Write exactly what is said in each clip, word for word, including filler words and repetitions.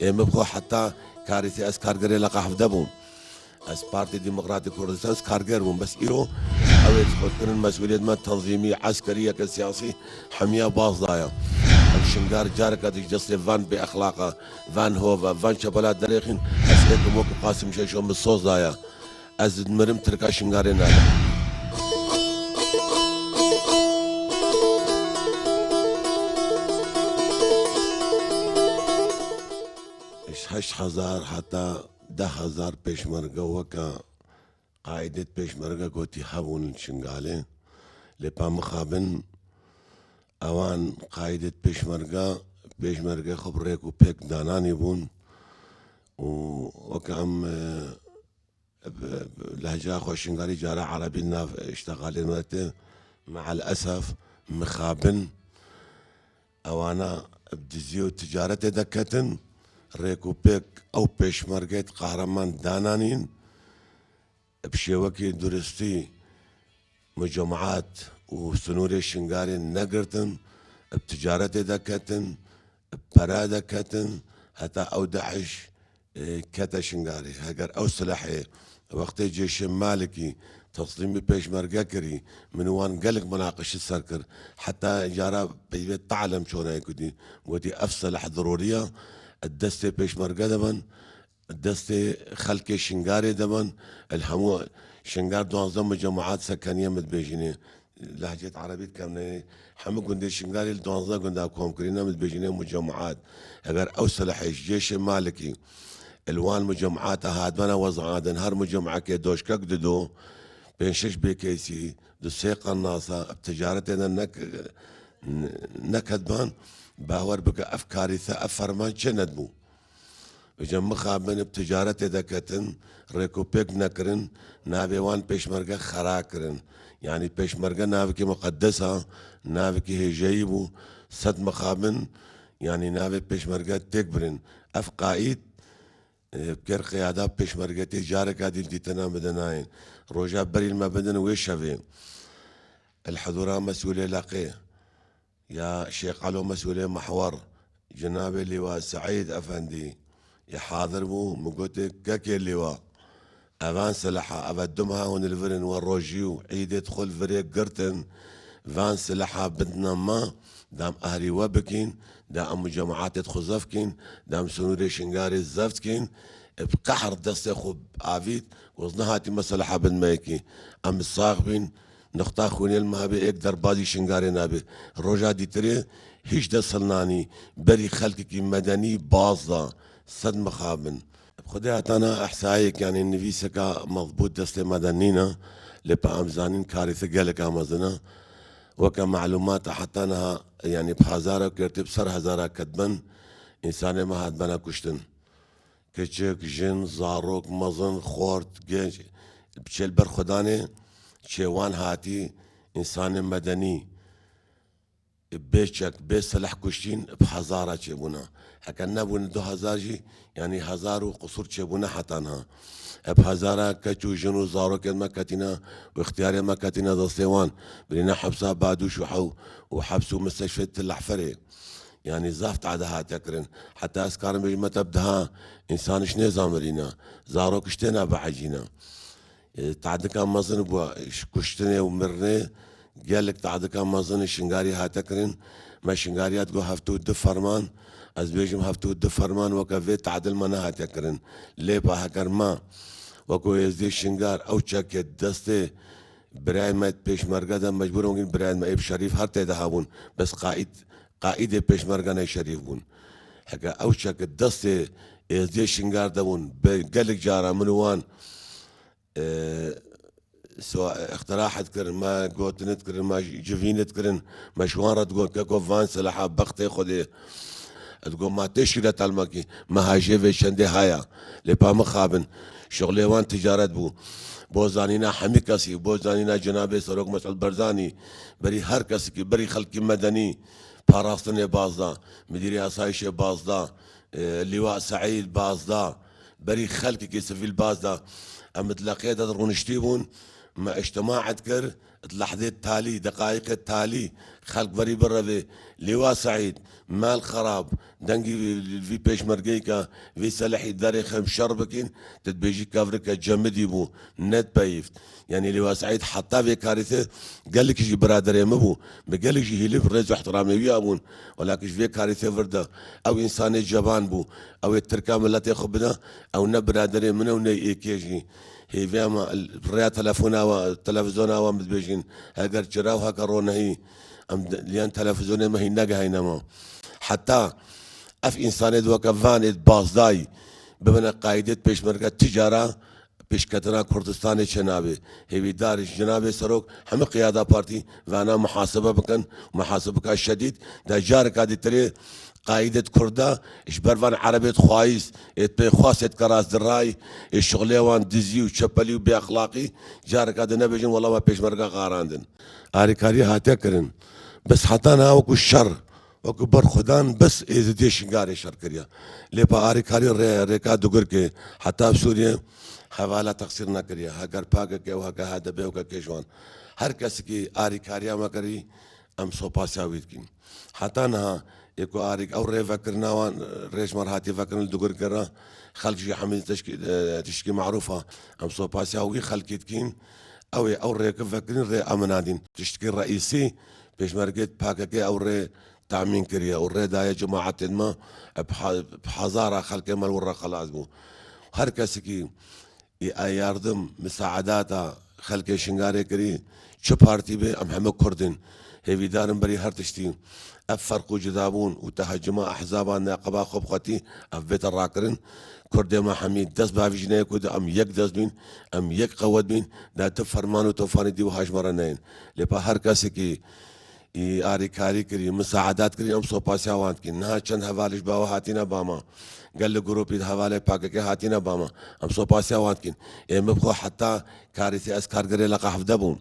Ê min bi xwe heta karîsê ez kargerê leqa hevdeh bûm. Ez Partî Demokratîk Kurdistan, ez karger bûm. Bes îro ew ê xwe kirin mesûliyet me tenzîmî, eskerî, yeke siyasî hemiya baz daye. Ev Şingar careke dî ji destê van bêexlaqa, van hova, van çepela derêxîn, ez êkim wekî Qasim Şeşo min soz daye. Ez dimirim Tirka Şingarê nabe. Ji heşt hezar heta deh hezar pêşmerge weke qaîdê pêşmerge gotî hebûn li Şingalê. Lê pa mixabin ewan qaîdê pêşmerge, pêşmerge xwe bi rêk û pêk dananî bûn û weke em, e, lehca xwe Şingalî cara Erebî nav îştexalê me te, me'el esef, mixabin, ewana bi dizî û ticaretê de ketin, rêk û pêk ew pêşmergeyê qehreman dananîn, bi şêwekî duristî mucemaat û sinûrê Şingarê negirtin, bi ticaretê de ketin, bi pere de ketin, heta ew DAIŞ, e, kete Şingarê. Heger ew silehê wextê Cêşê Malikî teslîmî pêşmerge kirî, min û wan gelek minaqişî ser kir. Heta cara peyvê talem çonayê kudî. Gotî, ev sileh dirorî ye, destê pêşmerge de bin, destê xelkê Şingarê de bin, li hemû Şingar duwazdeh mucemaat sekeniye min dibêjînê. Lehcet erebî dikem neyê. Hemû gundê Şingarê li duwazdeh gunda kom kirîne min dibêjînê mucemaat. Eger ew silehê ji Cêşê Malikî li wan mucemaata hatibana wezandin, her mucemaekê doşkek dido, pênc şeş bêkeysî, du sê qenasa, bi ticaretê de nek-, neketban, bawer bike ev karîse, ev ferman çê nedibû. Vêca mixabin bi ticaretê de ketin, rêk û pêk nekirin, navê wan pêşmerge xera kirin. Yanî pêşmerge navekî muqedes a, navekî hêjeyî bû, sed mixabin, yanî navê pêşmerge têk birin. Ev qaîd, e, bi kêr qiyada pêşmerge tê careka dî dîtina min de nayên. Roja berî li me bidin wê şevê. El hidûra mesûlê leqê. Ya Şêxalo mesûlê mehwer, cenabê Lîwa Seîd Efendî, ya hadir bû, min gotê, kekê Lîwa, evan sileha, eve du meha hûn li vir in, we rojî û îdê xwe li virê girtin, van sileha bidine me, da em ehrî we bikîn, da em cemaetê xwe zeft kîn, da em sinûrê Şingarê zeft kîn, bi qehr destê xwe avît, goz nehatî me sileha bidin me yekî. Em bi sax bîn, Nuqta xwînê li me hebe, êk derbazî Şingarê nabe. Roja dîtirê hîç dest hilnanî, berî xelkekî medenî baz da, sed mixabin. Xwedê hatana ihsayek, yanî nivîseka mezbût destê me de nîne, lê pa em zanîn karîse geleka mezin e. Weke malûmata heta niha, yanî bi hezara girtî bi ser hezara ketbin, însanê me hatibene kuştin. Kiçik, jin, zarok, mezin, xort, genç, çê li ber xwe danê, çê wan hatî, însanê medenî, bê çek, bê sileh kuştîn, bi hezara çêbûna. Heke nebûn du hezar jî, yanî hezar û qusur çêbûne heta niha. Bi hezara keç û jin û zarokên me ketîne û ixtiyarê me ketîne destê wan. Birîne hepsa Badûş û hew û heps û misteshfê Til Ehferê. Yanî zaf tade hate kirin. Heta ez karim bêjim, me te bi deha însan ji nêza mirîne. Zarok ji têne biecîne. E, tadika mezin bû, ji kuştinê û mirinê gelek tadika mezin Şingarî hate kirin. Me Şingariya digot heftê û du ferman. Ez bêjim heftê û du ferman weke vê tadil me nehate kirin. Lê pa heger me weko Êzdî Şingar ew çekê destê birayê me pêşmerge de mecbûr in, birayê me ê bi şerîf her tê de hebûn. Bes qaîd Qaîdê pêşmerge ne şerîf bûn. Heke ew çeke destê êzdiyê Şingar de bûn, be-, gelek cara min û wan, e, so-, ixtirahat kirin, me gotinit kirin, me civînit kirin, me ji wan re digot, keko van silaha bextê Xwedê. Digot, ma tê şîret helmekî, me hajê vê çendê haya. Lê pa mixabin, şixulê wan ticaret bû. Bo zanîna hemî kesî, bo zanîna cenabê Serok Mesûd Barzanî, berî her kesikî, berî xelkî medenî, Parastinê baz da, Midîrê Asayişê baz da, e, Lîwa Seîd baz da, berî xelkekî sivîl baz da. Em di leqiyê de rûniştî bûn, Me îctimaet kir, di lehzê talî, deqayîqê talî, xelk verî birevê, Lêwa Seîd, mal xerab, dengî vî, vî pêşmergeyka, vî selehî derêxin şer bikîn, tu dibêjî kevrike cemidî bû, net peyivt. Yanî Lêwa Seîd heta vê karî te gelek jî biraderê min bû, bi gelek jî hîlî rêz û ihtiramê wî ya bûn. Welakin ji vê karî te vir de, ew însanê ceban bû, ew ê tirka miletê xwe bide, ew ne biraderê min e û ne êkê jî. Hêviya me rêya telefona we, televîzyona we em dibêjin. Heger çira û heke ronehî, em di-, yan televîzyonê me hîn negehayne me. Heta ev însanê di weke van ê di bazdayî bibine qaîdê pêşmerge ti cara pêşketina Kurdistanê çênabe. Hêvîdar ji cenabê serok hemî qiyada partî vana muhasebe bikin, muhasebeka şedîd, de careka dîtirê Qaîdê di Kurda, ji ber van Erebê di xwayîz, ê pê xwastê dike rast di ray, ê şixulê wan dizî û çepelî û bêexlaqî, careka di nebêjin, wela me pêşmerge qarandin. Arîkarî hate kirin. Bes heta niha wekû şer, wekû berxwedan bes Êzidiyê Şingarê şer kiriye. Lê pa arîkarî rê-, rêka Dugirkê heta Sûriyê hevala teqsîr nekiriye. Heger P K K û heke H D P û heke kêşwan. Her kesekî arîkariya me kirî, em sopasiya wî dikîn. Heta niha ê ku arîk ew rê vekirina wan, rê ji me re hatî vekirin li Dugirkê re, xelk jî hemî tişkî, e, tişkî merûf e. Em sopasiya wî xelkî dikîn. Ew ê ew rêki vekirin rê em nadîn. Tiştkî reîsî pêşmergê P K K ew rê temîn kiriye û rê daye cemaetên me, e, bi ha-, bi hezara xelkê me li wir re xelas bû. Her kesekî ê a yardim, misaedata xelkê Şingarê kirî, çi partî be, em heme Kurd in. Hêvîdar in berî her tiştî ev ferq û cudabûn û tehecima ehzaba neqeba xwe bi xwetî ev bête rakirin. Kurdê me hemî dest bi hevî jî neyê ku de em yek dest bîn, em yek qewet bîn, de tu ferman û tofanî dî wiha ji me re neyên. Lê pa her kesekî Ê arîkarî kirî, misaedat kirî, em sopasiya wan dikîn. Niha çend heval ji bawe hatîne ba me. Gel li grûpî di hevalê P K K hatîne ba me. Em sopasiya wan dikîn. Ê min bi xwe heta karîsê ez kargerê leqa hevde bûm.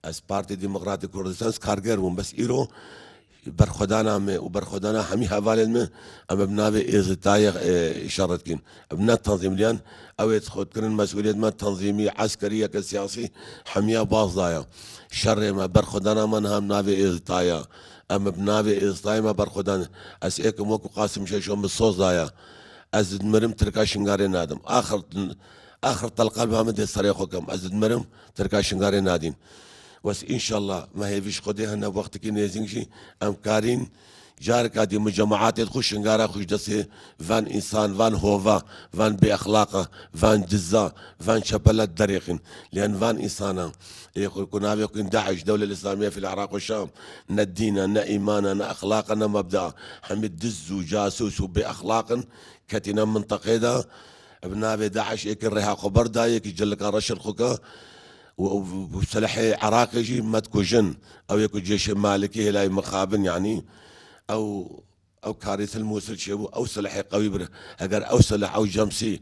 Ez Partî Demokratîk Kurdistan, ez karger bûm. Bes îro berxwedana me û berxwedana hemî hevalên me, em bi navê Êzidayê, e, şer dikîn. Em ne tanzîmliyan, ew ê xwe dikirin mesûliyet me tanzîmî, eskerî, yeke siyasî, hemiya baz daye. Şerê me, berxwedana me niha bi navê Êzidayê. Em bi navê Êzidayê me berxwedan. Ez êkim wekû Qasim Şeşo min soz daye. Ez dimirim tirka Şingarê nadim. Axir, axir telqa bi min dê serê xwe kem. Ez dimirim tirka Şingarê nadîn. Wes înşallah me hêvî ji Xwedê hene wextekî nêzîng jî em karîn Careka dî min cemaetê xwe Şingara xwe ji destê van însan, van hova, van bêexlaqa, van diza, van çepela derêxin. Lê em van însana, ê xwe ku navê xwe DAIŞ, Dewle Îslamiye fil Iraq û Şam, ne dîn e, ne îman e, ne exlaq e, ne mebda. Hemî diz û casûs û bêexlaq in, ketîne minteqê de. Bi navê DAIŞ êkî rêha xwe berda, yekî cilika reşil xwe ke, û, û, û silahê Iraqê jî me dikujin. Ew ê ku cêşê Malikî hêlayî mixabin, yanî ew, ew karî til Mûsil çêbû, ew silahê qewî bir. Heger ew silah, ew cemsî,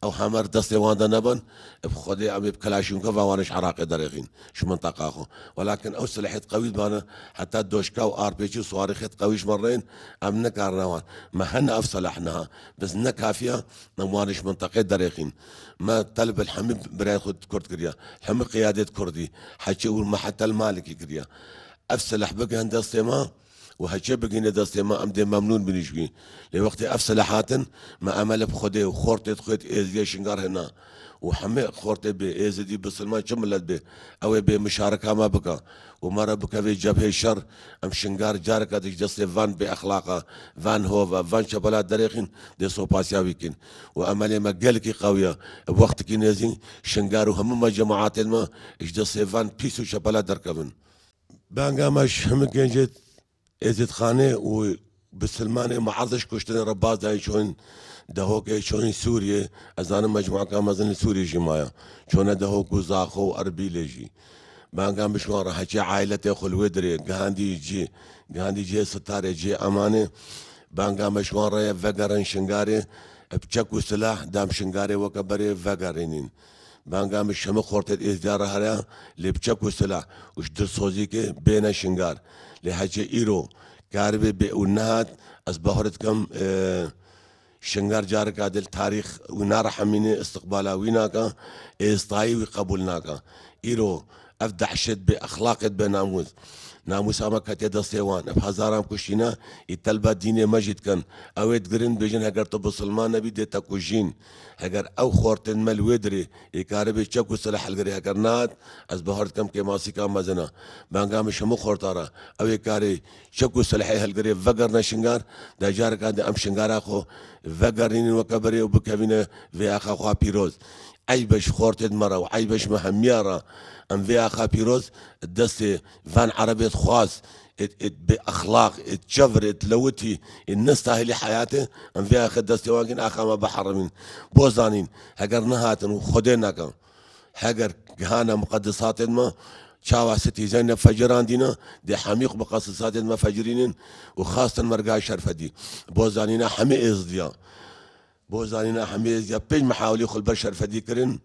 ew hemer destê wan de nebin, bi Xwedê em ê bi Kilaşînkova wan ji Iraqê derêxîn, ji minteqa xwe. Welakin ew silahê qewî dibane, heta doşka û arpêçî û swarîxê qewî ji me reyên, em nikarine wan. Me hene ev silah niha. Bes ne kafiye, em wan ji minteqê derêxîn. Me telb li hemî birayê xwe Kurd kiriye. Hemî qiyadêt Kurdî. Heçê û me heta li Malikî kiriye. Ev silah bigihin destê me û heçê bigihîne destê me, em dê memnûn bin ji wî. Lê wextê ev silah hatin, me emel bi Xwedê û xortê xwêt Êzidiyê Şingar hene. Û hemê xortê bê, Êzidî, Bisilman, çi milet bê, ew ê bê mişareka me bike. û me re bikeve cebhê şer, em Şingar careke din ji destê van bêexlaqa, van hova, van çepela derêxin, dê sopasiya wî kin. Û emelê me gelekî qewî ye. Wextekî nêzîn Şingar û hemû me cemaetên me ji destê van pîs û çepela derkevin. Banga me ji hemû gencê Êzîdxanê û Bisilmanê me erdê ji kuştinê re baz dayî çûn Dehokê, çûn Sûriyê. Ez zanim mecmuaka mezin li Sûriyê jî maye. Çûne Dehok û Zaxo û Erbîlê jî. Banga min ji wan re heçê ailetê xwe li wê dirê, gihandî cî, gihandî cihê sitarê, cihê emanê. Banga min ji wan re ye vegerin Şingarê, bi çek û silah dem Şingarê weke berê vegerînin. Banga min ji hemû xortê Êzdiya re here, lê bi çek û silah û ji dilsozîkê bêne Şingar. Lê heçê îro karibê bê û nehat, ez bawer dikim, e, Şingar careka dil tarîx wî narehemîne, istiqbala wî naka, êstayî wî qebûl naka. Îro ev dehşet bê exlaqê bê namûs. Namûsa me ketiye destê wan. Ev hezaran kuştîne, î telba dînê me jî dikin. Ew ê digirin bêjin heger tu bisilman nebî dê te kujîn. Heger ew xortên me li wê dirê ê karibê çek û sileh hilgirê heger nehat, ez bahar dikim kêmasîka mezin e. Banga min ji hemû xorta re. Ew ê karê çek û silehê hilgirê vegerine Şingar, de careka de em Şingara xwe vegerînin weke berê û bikevîne vê axa xwe pîroz. Eyb e ji xortê me re û eyb e ji me hemiya re. Em vê axa pîroz destê van erebê dixwaz, êt, êt bê exlaq, êt çevir, êt lewitî, êt nestahilî heyatê, em vê axê destê wan kin axa me biherimîn. Bo zanîn, heger nehatin û Xwedê neke, heger gihane muqedesatên me, çawa Sitî Zeyneb fecirandîne, dê hemî xwe muqedesatên me fecirînin û xastin merga Şerfedî. Bo zanîna hemî êzdiya. Bo zanîna hemî êzdiya pênc mihawilî xwe li ber Şerfedî kirin.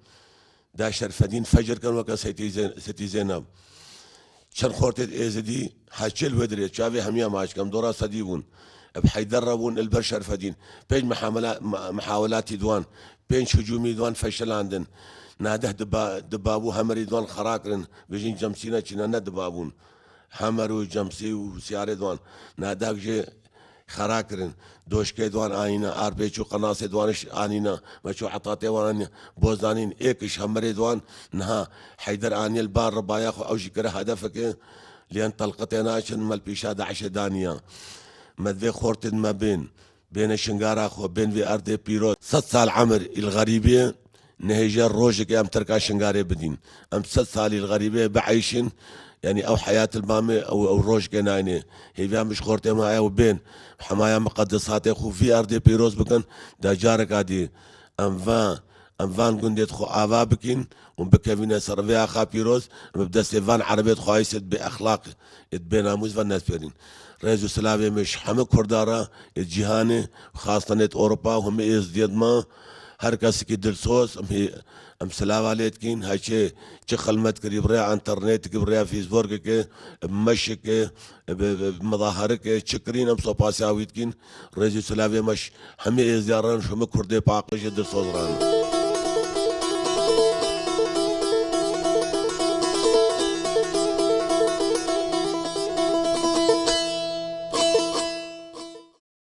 Da Şerfedîn fecir kin weke Seytî Zên-, Sitî Zeyneb. Çend xortê êzidî heçê li wê dirê, çavê hemiya maç kem, dora sedî bûn. Ev Heyder re bûn, li ber Şerfedîn. Pênc mihamela-, ma-, mihawelatî diwan, pênc hicûmî diwan feşelandin. Nadeh diba-, dibabû hemerî diwan xera kirin. Bêjin Cemsî ne çîne, ne dibabûn. Hemer û Cemsî û siyarê diwan. Nadeh jê xera kirin. Doşkê diwan anîne, arpêç û qenasê diwan iş anîne. Me çû etatê wan anîne. Bo zanîn êk iş hemerê diwan niha Heyder aniye li bar ribaya xwe, ew jî kire hedefeke. Lê em telqitê naçin, me li pîşa DAIŞê daniya. Me divê xortên me bên. Bêne Şingara xwe, bên vê erdê pîroz. Sed sal emir îl xerîbiyê, nehêje rojekê em Tirka Şingarê bidîn. Em sed salî li xerîbê bieyşin, yanî ew heyat li ba me, ew, ew rojekê nayne. Hêviya min ji xortê me heye û bên, hemaya miqedesatê xwe vî erdê pîroz bikin, da careka dî em va, em van gundê xwe ava bikin û bikevîne ser vê axa pîroz, em bi destê van erebê xwayîs êt bê exlaq, êt bê namûs ve nespêrîn. Rêz û silavê min ji hemû Kurda re, êt cîhanê, xastan êt Ewropa û hemû êzdiyêt me, her kesekî dilsoz, em hê, em silava lê dikîn, heçê çi xilmet kirî bi rêya înternetikê, bi rêya fîsborkekê, bi meşekê, bi, bi, bi midaherikê, çi kirîn, em sopasiya wî dikîn. Rêz û silavê me ji hemî êzdiya re, ji hemû Kurdê paqij ê dilsoz re.